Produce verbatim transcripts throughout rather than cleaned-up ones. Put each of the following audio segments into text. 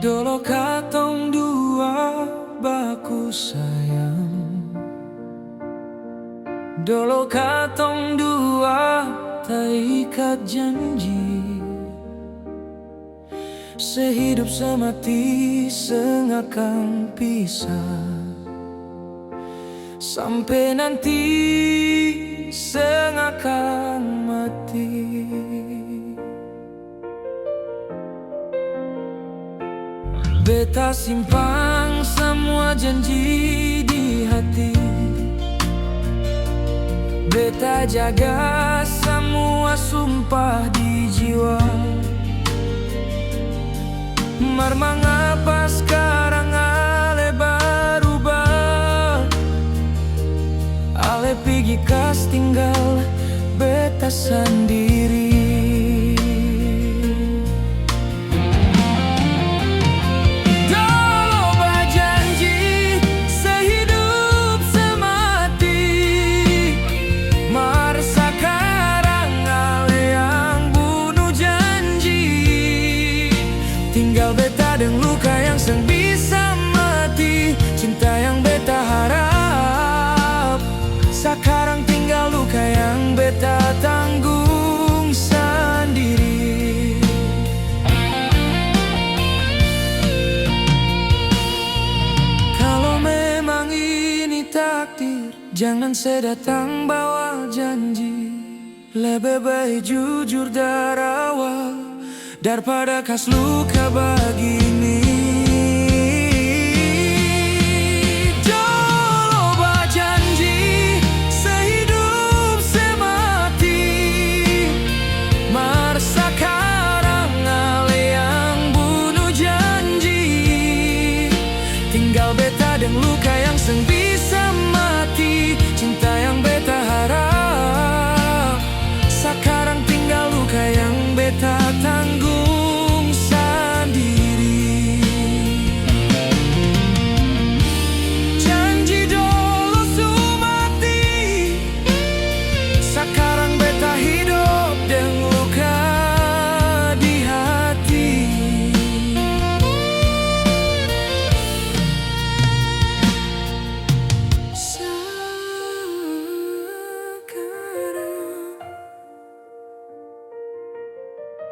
Dolo katong dua baku sayang, dolo katong dua taikat janji, sehidup semati seng akang pisah, sampe nanti seng akang mati. Beta simpang samua janji di hati, beta jaga samua sumpah di jiwa. Mar mangapa skarang ale barubah? Ale pigi kas tinggal beta sandiri. Dolo bajanji sehidup semati, mar sakarang ale yang bunu janji. Tinggal beta deng luka yang seng bisa mati, cinta yang beta harap. Sakarang tinggal luka yang beta tanggung sandiri. Kalo memang ini takdir, jangan se datang bawa janji. Lebe bae jujur darawal darpada kas luka bagini. Jolo bajanji sehidup semati, mar sakarang ale yang bunu janji. Tinggal beta deng luka yang seng bisa mati, cinta yang beta harap. Sakarang tinggal luka yang beta tanggung sandiri. Janji dolo su mati, sakarang beta hidop deng luka di hati. Sakarang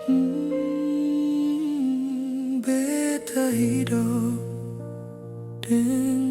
Hmm, beta hidop deng